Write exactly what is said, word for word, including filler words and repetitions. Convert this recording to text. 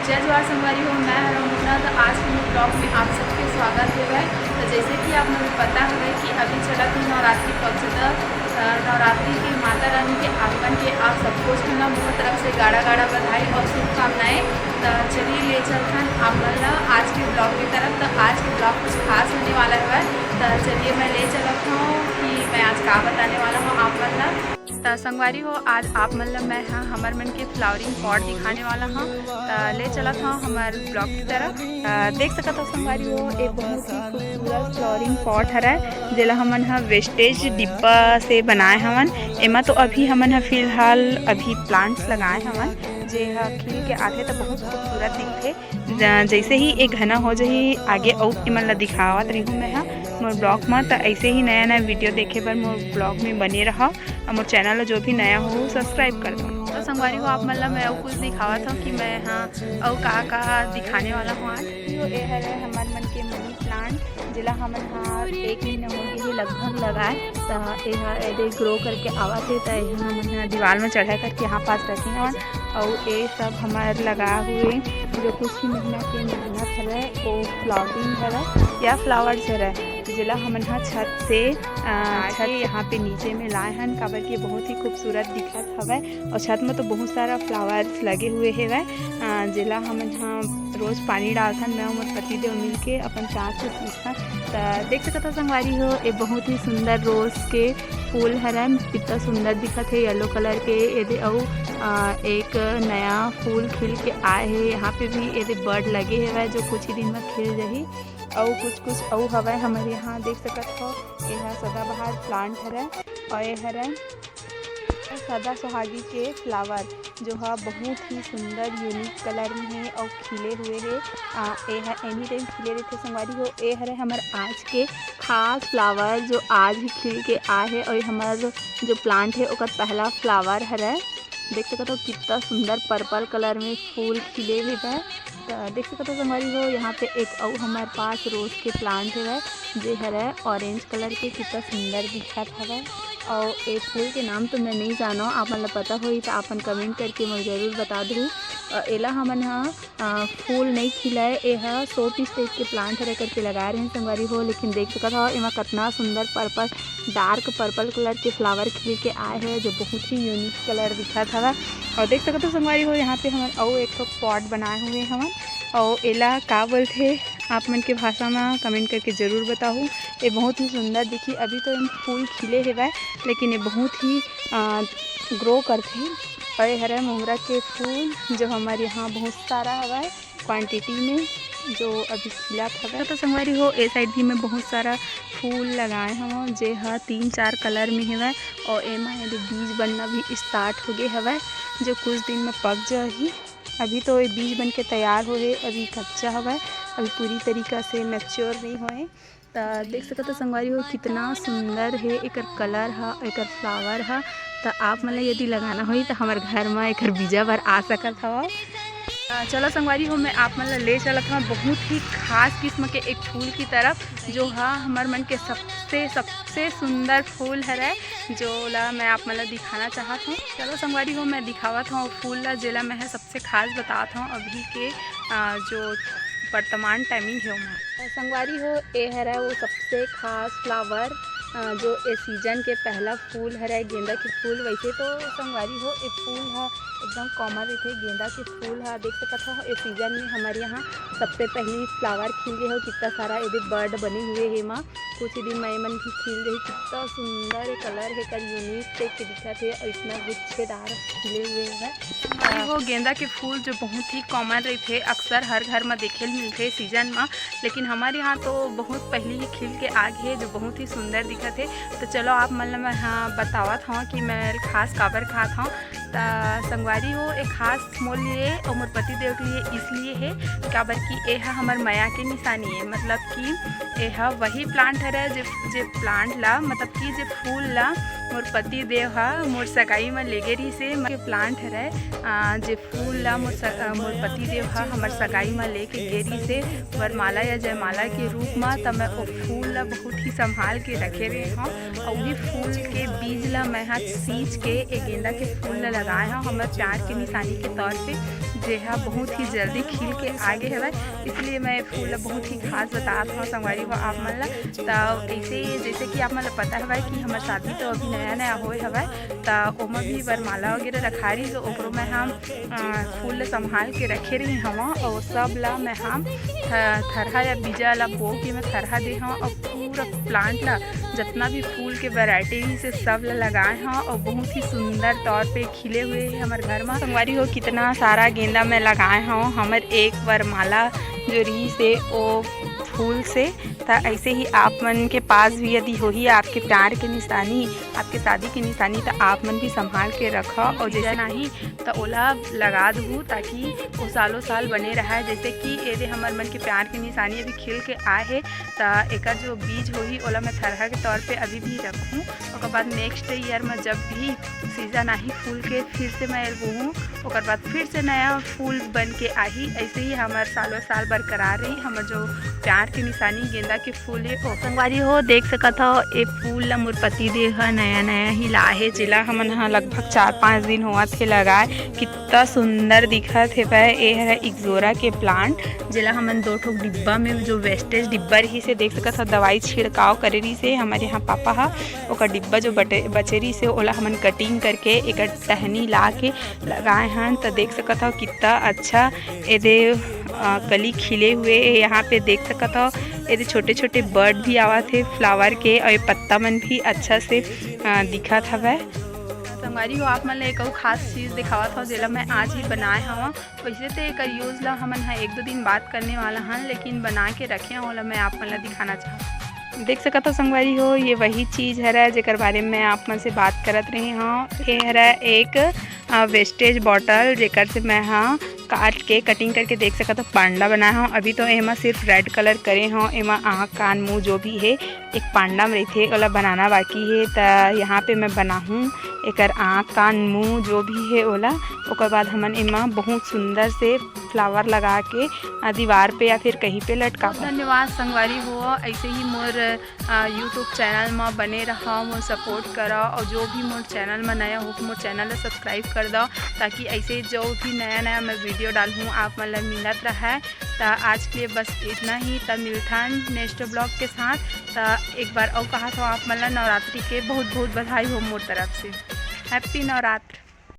जय जोहार संगवारी हो, मैं हरव मोना। तो आज के ब्लॉग में आप सबके स्वागत हे। तो जैसे कि आप मन पता हवे कि अभी चलत हे नवरात्रि पक्ष, त नवरात्रि के माता रानी के आगमन के आप सबको झन ला मोर तरफ से गाड़ा गाड़ा बधाई और शुभकामनाएं। तो चलिए ले चलथन आप मन ला आज के ब्लॉग की तरफ। तो आज के ब्लॉग कुछ खास होने वाला है। तो चलिए मैं ले चलत हूँ कि मैं आज का बताने वाला हूँ आप मन ला। त संगवारी हो, आज आप मन ल मैं ह हमर मन के फ्लावरिंग पॉट दिखाने वाला हूँ। त ले चलत हूँ हमर ब्लॉग की तरफ। त देख सकत हो संगवारी हो, एक बहुत ही खूबसूरत फ्लावरिंग पॉट हरय, जेला हमन ह वेस्टेज डिब्बा से बनाए हवन। एमा तो अभी हमन ह फिलहाल अभी प्लांट्स लगाए हवन, जे ह खिल के आथे त बहुत खूबसूरत दिखथे। जैसे ही एक घना हो जाही आगे अउ एमन ला दिखावत रही मैं ह मोर ब्लॉग में। त ऐसे ही नया नया वीडियो देखे बर मोर ब्लॉग में बने रहा। मोर चैनल जो भी नया हो सब्सक्राइब कर दो। तो संगवारी हो, आप मन ला मैं अउ कुछ दिखावत हूँ कि मैं हाँ अउ कहा कहा दिखाने वाला हूँ आज। ये हरे हमार मन के मनी प्लांट, जेला हमन हा एक महीना हो गए लगभग लगाए। त एहा एदे ग्रो करके आवत हे, त एहा हमन हा दीवार में चढ़ा करके यहाँ पास रखे हवन। अउ ये सब हमार लगा हुए जो कुछ ही महीना के मेहनत हवे, वो फ्लावरिंग हवे या फ्लावर्स हवे, जेला हमन हा छत से छत यहाँ पे नीचे में लाए हन, काबर कि बहुत ही खूबसूरत दिखत हवे। और छत में तो बहुत सारा फ्लावर्स लगे हुए हवे, जेला हमन हा रोज पानी डालथन, मैं मोर पति देव मिल के अपन चाँद से सींचथन। त देख सकत हो संगवारी हो, ये बहुत ही सुंदर रोज के फूल हरन, कितना सुंदर दिखत हे येलो कलर के। एदे अउ एक नया फूल खिल के आए हे, यहाँ पे भी एदे बर्ड लगे हवय जो कुछ ही दिन में खिल जाही। अउ कुछ कुछ अउ हवय हमर यहाँ देख सकत हो, ये ह सदाबहार प्लांट हरय और ये हरय सदा सुहागी के फ्लावर, जो ह बहुत ही सुंदर यूनिक कलर में हे और खिले हुए हे। ये ह एनी टाइम खिले रहते संगवारी हो। ये हरे हमर आज के खास फ्लावर जो आज ही खिल के आए हे और हमर जो प्लांट हे ओकर पहला फ्लावर हरे। देख सकत हो कितना सुंदर पर्पल कलर में फूल खिले हुए हे। तो देख सकत हो संगवारी हो, यहाँ पे एक अउ हमारे पास रोज के प्लांट हवय, जे हरय ऑरेंज कलर के, कितना सुंदर दिखत हवय। और ये फूल के नाम तो मैं नहीं जानो, आप मन ला पता होही तो आप मन कमेंट करके मुझे जरूर बता दू। और एला हमन हा फूल नहीं खिलाए, ये हा शो पीस टाइप के प्लांट हरे करके लगा रहे हैं संगवारी हो। लेकिन देख सकत हो एमा कितना सुंदर पर्पल, डार्क पर्पल कलर के फ्लावर खिल के आए हैं, जो बहुत ही यूनिक कलर दिखत हवय। और देख सकत हो संगवारी हो, यहाँ पे हमन अउ एक ठो पॉट बनाए हुए हवन। और एला का बोलथे आप मन के भाषा में कमेंट करके जरूर बताहू। ये बहुत ही सुंदर दिखी। अभी तो एम फूल खिले हेवय, लेकिन ये बहुत ही ग्रो करथे। और ये हरे मोंगरा के फूल, जो हमारे यहाँ बहुत सारा हवय क्वांटिटी में, जो अभी खिलत हवय। तो संगवारी हो, ए साइड भी मैं बहुत सारा फूल लगाए हवं, जे ह तीन चार कलर में हवय। और एमा एदे बीज बनना भी स्टार्ट हो गए हवय, जो कुछ दिन में पक जाही। अभी तो ये बीज बन के तैयार हो हे, अभी कच्चा हवय, अभी पूरी तरीका से मैच्योर नहीं होए। त देख सकत हो संगवारी हो, कितना सुंदर हे एकर कलर ह, एकर फ्लावर ह। त आप मन ला यदि लगाना होही त हमर घर म एकर बीजा बर आ सकत हव। त चलो संगवारी हो, मैं आप मन ला ले चलत हव बहुत ही खास किस्म के एक फूल की तरफ, जो ह हमर मन के सबसे सबसे सुंदर फूल हरय, जो ला मैं आप मन ला दिखाना चाहत हूँ। चलो संगवारी हो, मैं दिखावत हूँ फूल ला, जेला मैं ह सबसे खास बतात हूँ अभी के जो वर्तमान टाइमिंग हे ओमा। संगवारी हो, ए हरय वो सबसे खास फ्लावर, जो ए सीजन के पहला फूल हरय, गेंदा के फूल। वैसे तो संगवारी हो, ए फूल ह एकदम कॉमन रहिथे। गेंदा के फूल ह देख सकत हो, ए सीजन में हमर यहाँ सबसे पहली फ्लावर खिल गए हो। कितना सारा एदे बर्ड बने हुए हे एमा, कुछ ही दिन में एमन भी खिल जाही। कितना सुंदर कलर हे, एकर यूनिक टाइप के दिखत हे और इतना गुच्छेदार खिले हुए हे। ये वो गेंदा के फूल जो बहुत ही कॉमन रहिथे, अक्सर हर घर में देखे ल मिलथे सीजन में, लेकिन हमारे यहाँ तो बहुत पहले ही खिल के आ गए, जो बहुत ही सुंदर दिखत हे। तो चलो आप मन ल मैं हाँ बतावत हूँ कि मैं खास काबर खात हूँ। त संगवारी हो, एक खास मोर लिए और मोर पति देव के लिए इसलिए हे, काबर कि एहा हमर मया के निशानी हे। मतलब कि एहा वही प्लांट हरे, जे, जे प्लांट ला, मतलब कि जे फूल ला मोर पति देव ह मोर सगाई म लेगे रिहिस हे, के प्लांट हरय, अ, जे फूल ला मोर स-, अ, मोर पति देव ह हमर सगाई म लेके गे रिहिस हे वरमाला या जयमाला के रूप म। त मैं ओ फूल ला बहुत ही संभाल के रखे रहे हव, अउ उही फूल के बीज ला मैं ह सींच के ए गेंदा के फूल ला लगाए हव हमर प्यार के निशानी के तौर पे, जे ह बहुत ही जल्दी खिल के आगे हवय। इसलिए मैं फूल ला बहुत ही खास बतात हव संगवारी हो आप मन ला। त ऐसे, जैसे कि आप मन ला पता हवय कि हमर शादी तो अभी नया नया होए हवय, त ओमा भी वरमाला वगैरह रखा रही, तो ओकरो मैं हम, अ, फूल ला संभाल के रखे रही हव, और सब ला मैं हम थ-, थरहा या बीजा ला बो के मैं थरहा दे हव, और पूरा प्लांट ला, जितना भी फूल के वैरायटी रही से सब ला लगाए हव, और बहुत ही सुंदर तौर पे खिले हुए हे हमर घर म। संगवारी हो, कितना सारा गेंदा मैं लगाए हव हमर एक वरमाला जो रही से ओ फूल से। त ऐसे ही आप मन के पास भी यदि होही आपके प्यार के निशानी, आपके शादी के निशानी, त आप मन भी संभाल के रखव, और जैसे नहीं त ओला लगा दहू, ताकि वो सालों साल बने रहे। जैसे कि एदे हमर मन के प्यार के निशानी अभी खिल के आए हे, त एकर जो बीज होही ओला मैं थरहा के तौर पे अभी भी रखूँ। ओकर बाद नेक्स्ट ईयर में जब भी सीजन आही फूल के, फिर से मैं बोहूँ, ओकर बाद फिर से नया फूल बन के आही। ऐसे ही हमर सालों साल बरकरार रही हमर जो प्यार के निशानी गेंदा के फूल हे। ओ संगवारी हो, देख सकत हव, ए फूल ला मोर पति देव ह नया नया ही लाए हे, जेला हमन ह लगभग चार पाँच दिन होवत हे लगाए। कितना सुंदर दिखत हे भाई। ए हर इग्जोरा के प्लांट, जेला हमन दो ठो डिब्बा में, जो वेस्टेज डिब्बा रही से, देख सकत हव, दवाई छिड़काव करे रही से हमर यहाँ पापा ह, ओकर डिब्बा जो बटे, बचे रही से, ओला हमन कटिंग करके एकर टहनी ला के लगाए हन। त देख सकत हव, कितना अच्छा एदे, अ, कली खिले हुए हे। यहाँ पे देख सकत हव, एदे छोटे-छोटे बर्ड भी आवत हे फ्लावर के, और ये पत्ता मन भी अच्छा से, अ, दिखत हवय। संगवारी हो, आप मन ला एक अउ खास चीज दिखावत हव, जेला मैं आज ही बनाए हव। वैसे तो एकर यूज ला हमन ह एक दो दिन बाद करने वाला हन, लेकिन बना के रखे हव, ओला मैं आप मन ला दिखाना चाहत हव। देख सकत हव संगवारी हो, ये वही चीज हरय, जेकर बारे में मैं आप मन से बात करत रहे हव। ये हरय एक, अ, वेस्टेज बॉटल, जेकर से मैं ह काट के, कटिंग करके, देख सकत हव, पांडा बनाए हव। अभी तो एमा सिर्फ रेड कलर करे हव, एमा आँख, कान, मुंह जो भी हे, एक पांडा में रहिथे, ओला बनाना बाकी हे। त यहाँ पे मैं बनाहूँ एकर आँख, कान, मुंह जो भी हे ओला। ओकर बाद हमन एमा बहुत सुंदर से फ्लावर लगा के, अ, दीवार पे या फिर कहीं पे लटकाबो। धन्यवाद संगवारी हो, ऐसे ही मोर, अ, YouTube चैनल म बने रहा, मोर सपोर्ट करा, और जो भी मोर चैनल म नया हो, मोर चैनल ला सब्सक्राइब कर दो, ताकि ऐसे जो भी नया नया मैं वीडियो डालहूँ, आप मन ला मिलत रहे। त आज के लिए बस इतना ही। त मिलथन नेक्स्ट ब्लॉग के साथ। त एक बार अउ कहा था आप मन ला नवरात्रि के बहुत बहुत बधाई हो मोर तरफ से। हैप्पी नवरात्र।